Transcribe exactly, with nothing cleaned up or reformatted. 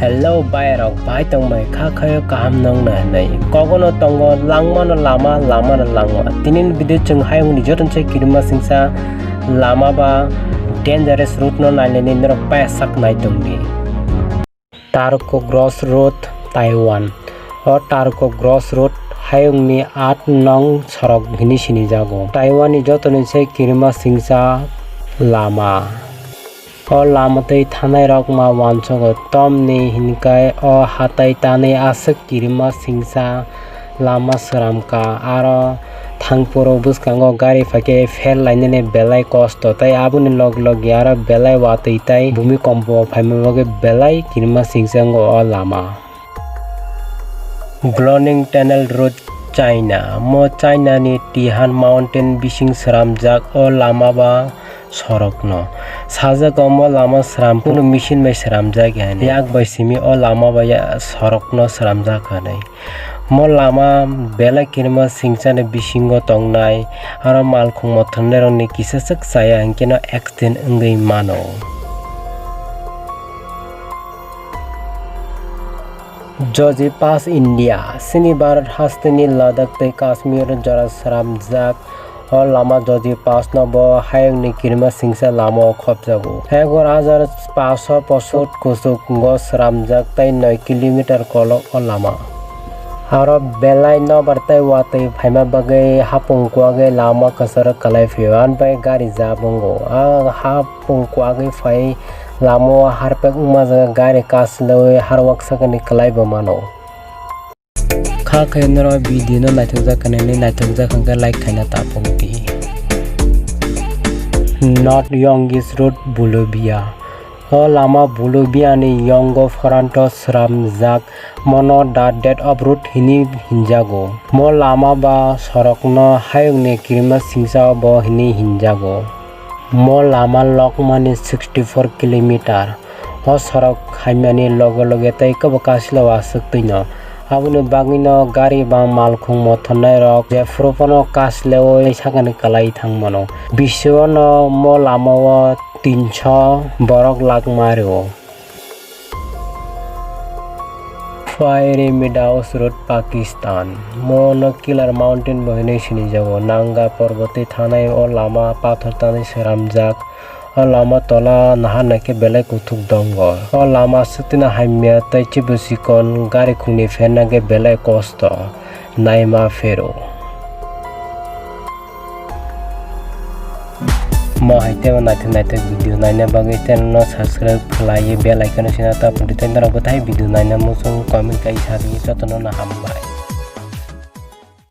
Hello bai rok, bai tong bai kha khayo kaham nong na hinwi. Kogono tongo langmano lama, lamano langma. Tini ni video chwng hayungni joto se kirima singsa lama ba dangerous route no nailani norok paya sak nai tong di. Tarkok Cross Road, Taiwan. O Tarkok Cross Road hayungni aat nong sorok hinwi sinijago. Taiwan ni joto ni se kirima singsa lama. O lama twi thanai rok ma uansugo, tamni hinkai o hatai tanwi aswk kirima singsa lama sramkha, aro thangphuru bwskango gari phaikhe fail lainani belai kosto, tei aboni log logi aro belai watwi tei bhumikompo phaima bagwi belai kirima singsa wngo o lama. Glowing Tunnel Road, China. Mo China ni Tihan Mountain bising sramjak o lama ba sorokno. Sajak omo lama sram kunu machine bai sramjak ya hinwi. Yak bai simi o lama bai ya sorokno sramjak hinwi. Mo lama belai kirima singchani bisingo tongnai, aro malkhung mothornairokni kisa swk chaya hinkhe no accident wngwi mano. Joji Pass, India. Chini Bharat hasteni Ladakh tei Kashmir jora sramjak o lama Joji Pass no bo hayungni kirima singsa lama o khopjago. Egor hajar paso posot kuchuk go sramjak tei noi kilometer kolok o lama. Aro belai nobar tei watwi phaima bagwi hapung kwagwi lama kwcharo kwlai phio, ani bai gari jab wngo. A hapung kwagwi phai lama o harpek wngma jaga gari kachilaui harwak sakani kwlai bo mano. Kha khe norok video no naithokjak hinwi, naithokjak hwnkhe like khaina ta phunukdi. North Yongis Road, Bolivia. O lama Bolivia ni Yongo Foranto sramjak, mono the Death of Road hinwi hinjago. Mo lama ba sorokno hayungni kirima singsa bo hinwi hinjago. Mo lama lokmani sixty four kilometer. O sorok haimani loge loge tei kebo kasilo aswk twino. Aboni bagwino gari ba malkhung mothornairok jephuru phano kasileui sakani kwlai thangmano. Bisingo no mo lamao tinso borok lakma rio. Fiery Meadows Road, Pakistan. Mono Killer Mountain bo hinwi sinijago. Nanga porbotwi thanai o lama pathor tanwi sramjak. O lama tola naharnai khe belai kuthuk dongo. O lama swtwino hamya tei chibu chikon gari khungni pherna khe belai kosto naima phero. Mo hai tei o naithok naithok video naina bagwi channel no subscribe khlaiwi bell icon no sina ta phunukdi tei norok bwthai video naina muchung comment kai sa di jotono no hambai.